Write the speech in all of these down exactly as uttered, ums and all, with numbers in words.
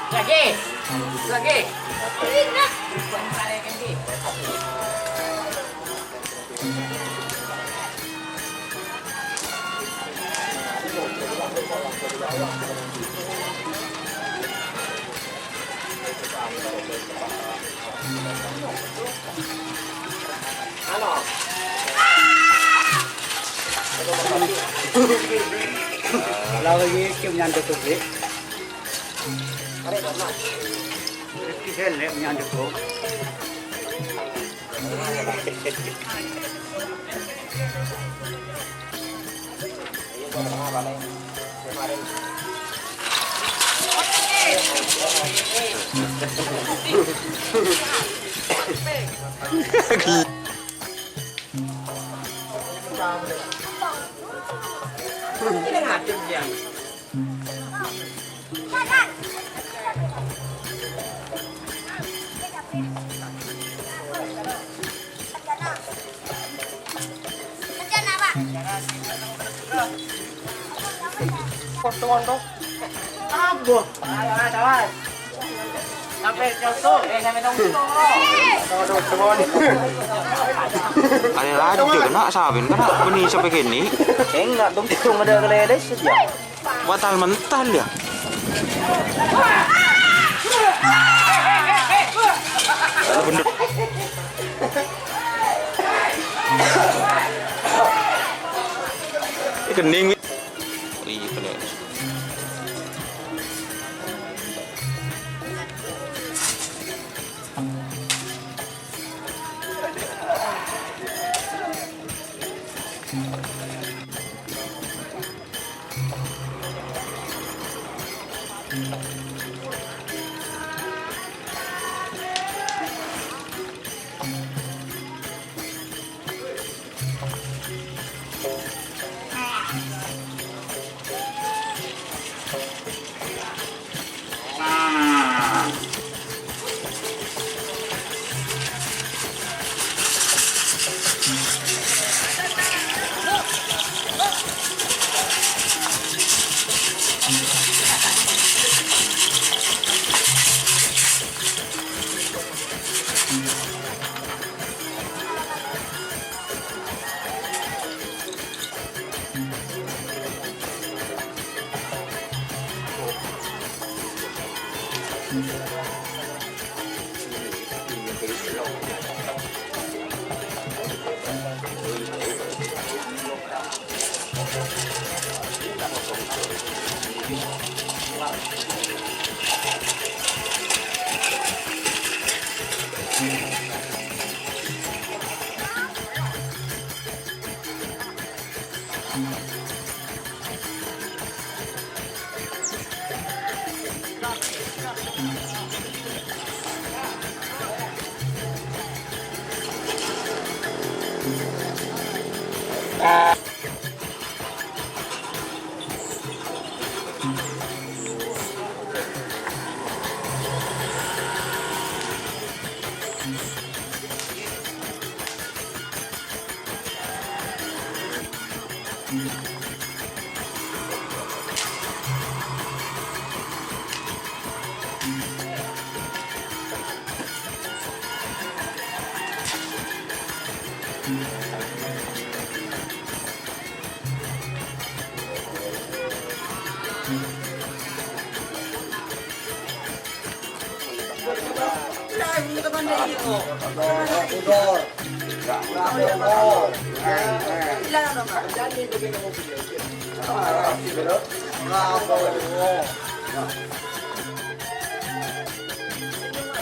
Lagi. Lagi. Kalau ini kim nyandek tuh, Bli. Rifki Sele nyandek tuh. Kontong-kontong. Abo. Sampai contoh, eh, sampai contoh. Ada laju kena sabin, kena beni sampai kini. Enggak, dong, dong, ada keleles saja. Batal mental ya. Bener. Ini kening. Oh iya, bener.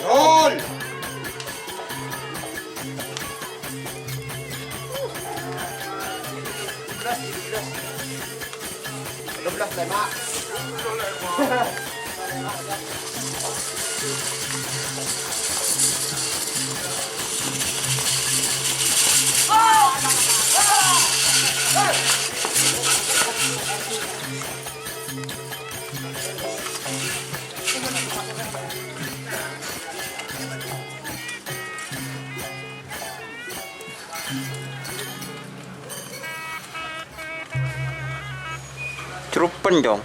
Roll! Cerupen, Cong.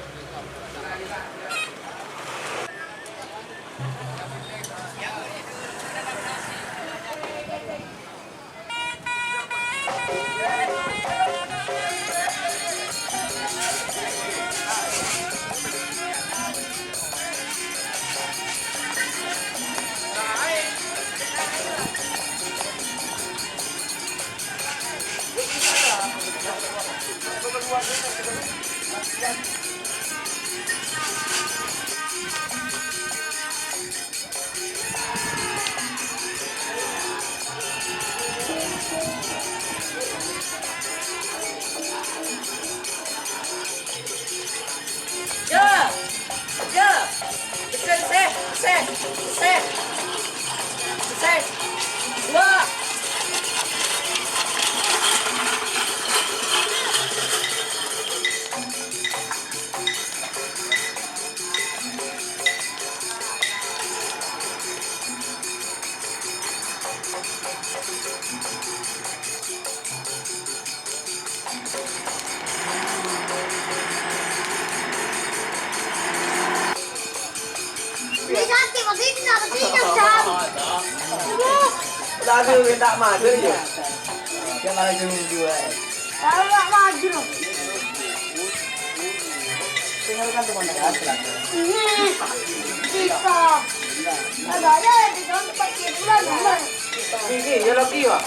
Ya. Ya. Sè, sè, sè, sè. Sè. Dua. Ini cantik, begini, begini, cantik. Aduh. Lagu minta maju ya. Dia malah cuma dua. Kalau nggak maju loh. Tinggalkan teman dekat. Ini bisa. Nah, saya yang di dalam tempat hiburan, ya. Ini ya lagi, Pak.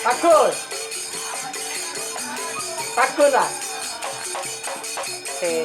Bagus. Bagus lah. Sè.